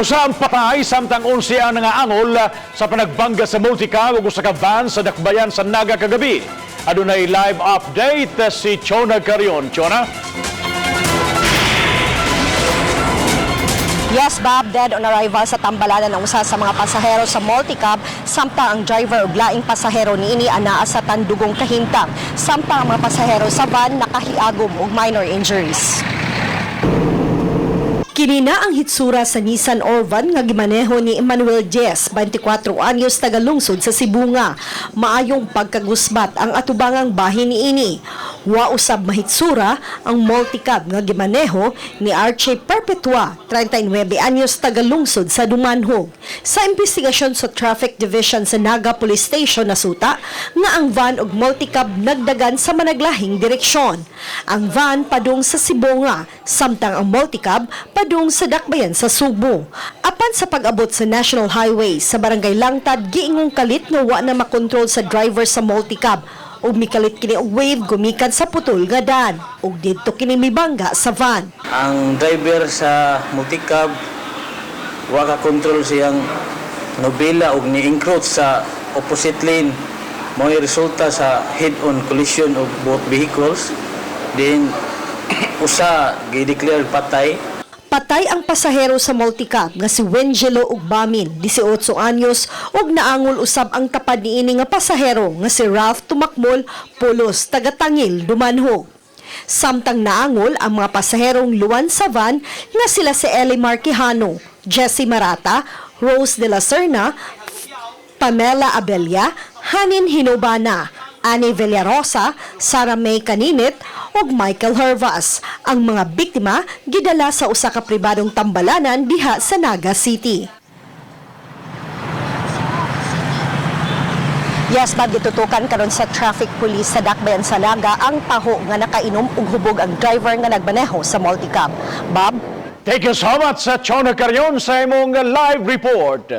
Usa ang patay samtang 11 ang nangaangol sa panagbangga sa multicab ug usa ka van sa Dakbayan sa Naga kagabi. Adunay live update si Chona Carion. Chona? Yes, Bob, dead on arrival sa tambalanan ang usa sa mga pasahero sa multicab samtang ang driver ug laing pasahero niini anaa sa tandugong kahimtang. Samtang ang mga pasahero sa van nakahiagom og minor injuries. Kini na ang hitsura sa Nissan Urvan nga gimaneho ni Emmanuel Diez, 24 anyos, taga lungsod sa Sibonga. Maayong pagkagusbat ang atubangang bahin niini. Wa usab mahitsura ang multicab nga gimaneho ni Archie Perpetua, 39 anyos, taga lungsod sa Dumanhog. Sa investigasyon sa Traffic Division sa Naga Police Station, nasuta nga ang van ug multicab nagdagan sa managlahing direksyon. Ang van padung sa Sibonga, samtang ang multicab padung sa Dakbayan sa Sugbo. Apan sa pag-abot sa National Highway sa Barangay Langtad, giingong kalit nga wa na makontrol sa driver sa multicab ug mikalit kini og wave gumikan sa putol nga dan ug didto kini mibangga sa van. Ang driver sa multicab wa ka control siyang nobela og ni-encroach sa opposite lane, mao resulta sa head-on collision of both vehicles. Then usa gi-declare patay. Patay ang pasahero sa multicab nga si Wengelo Ugbamin, 18 anyos, ug naangol usab ang tapad niini nga pasahero nga si Ralph Tumakmol, pulos taga Tangil, Dumanhog. Samtang naangol ang mga pasaherong luwan sa van nga sila si Eli Marquijano, Jesse Marata, Rose de la Serna, Pamela Abella, Hanin Hinobana, Annie Villarosa, Sara May Kaninit ug Michael Hervas. Ang mga biktima gidala sa usa ka pribadong tambalanan diha sa Naga City. Yes, Bob, gitutukan karon sa traffic police sa Dakbayan sa Naga ang taho nga nakainom og hubog ang driver nga nagmaneho sa multicab. Bob? Thank you so much sa Chona Carion sa imong live report.